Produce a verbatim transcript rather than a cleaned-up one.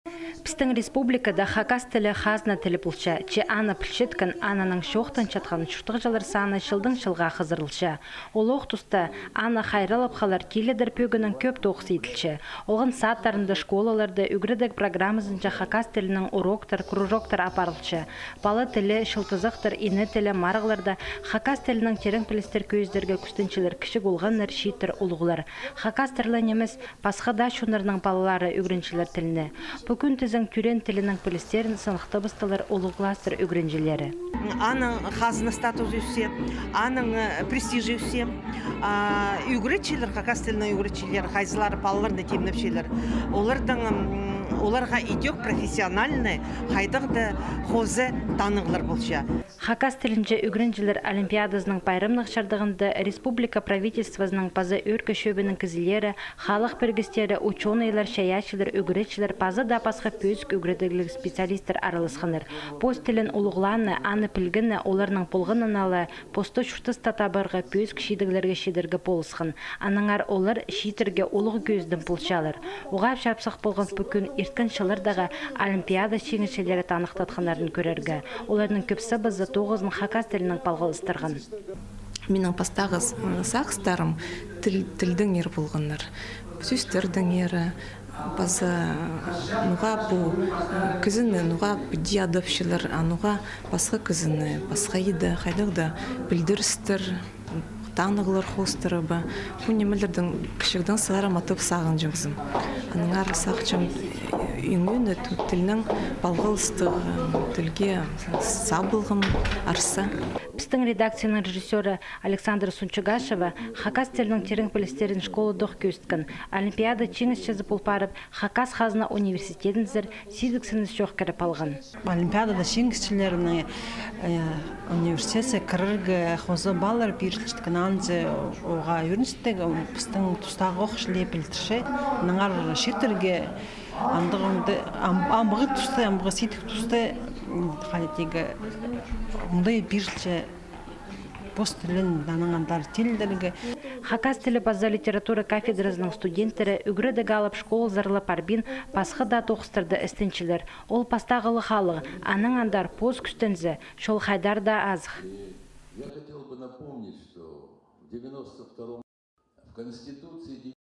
Пістің республикада хакас тілі хазна тілі полча, че аны пілчеткен, анаң чоохтанчатхан чуртағҷылар саны чылдаң чылға хызырылча. Олох туста аны хайраллап халар тилідер пӧгінең кӧп тоғыс иділче. Олған садтарында, школаларда ӱгредіг программазынҷа хакас тілінең уроктар, кружоктар апарылча. Пала тілі, чылтызахтар, ине тілі марығларда хакас тілінең терең пілістер кӧзідерге кӱстенчелер кічіг олғаннар, чииттер, улуғлар. Хакастар ла нимес, пасха даа чоннарның палалары ӱгренчелер тілні. Пу кӱн тізең тӧреен тілінең пілістерін сыныхтабыстылар улуғ класстар ӱгренҷілері. Аның хазна статузы ӧссе, аның, э, престижі ӧссе. А, ӱгретчілер, хакас тілінің ӱгретчілері, хайзылары палаларны тимнепчелер. Оларның, м, оларға идӧк профессиональный, хайдағ-да хоза танығлар полча. Хакас тілінҷе ӱгренҷілер олимпиадазының пайрамнығ чардығында республика правительствозының паза ӧӧркі чӧбінің кізілері, халых пірігістері, учёныйлар, чайаачылар, ӱгретчілер паза даа пасха пӧзік ӱгредігліг специалисттер араласханнар. Пос тілін улуғлааны, аны пілгені оларның полғанына ла поста чуртаста табарға пӧзік чидіглерге чидерге полысхан. Аннаңар олар чииттерге улуғ кӧзідім полчалар. Уғаа чапсых полған пу кӱн ирткен чыллардағы олимпиада чиңісчілері таныхтатханнарын кӧрерге. Оларның кӧп сабазы тоғызын хакас тілінең палғалыстырған. Минің пастағы с-, сағыстарым тіл, тілдеңер полғаннар. Сӧстердеңер, паза ноға пу, э, кізіні ноға піди адапчалар, а ноға пасха кізіні пасха иді, хайдағ-да пілдірістер, танығлар хоостыра ба. Пу нимелердең кічігдең сығара матап сағынҷаңзым. Аннаңар сағынчам, э, ӧңнең ту-, тілнең палғалыстығ, э, тілге сабылғам арса. Пістің редакцияның режиссёры Александра Сунчугашева хакас тілінің терең пілістерін школадох кӧзіткен, олимпиада чиңісчізі пол парып, Хакас хазна университетінзер сидіксінісчох кіріп алған. Олимпиадада чиңісчілернің, э, университетсер кірерге хоза баллар пирілчеткен, анзы оға ӧріністіг, пістің тустағох чіли пілдірче. Наңар чииттерге андағ оңдай, ам-, амғы туста, амғы сидік туста, м, хайди тигі, оңдай пирілче. Пос тілін, анаң андар тилдерге. Хакас тілі паза литература кафедразының студенттері ӱгредіг алып, школазар ла парбин, пасха даа тоғыстарда істенчелер. Ол пастағылығ халығ, анаң андар пос кӱстензе, чол хайдар даа азых. Я хотел бы напомнить, что в девяносто втором в Конституции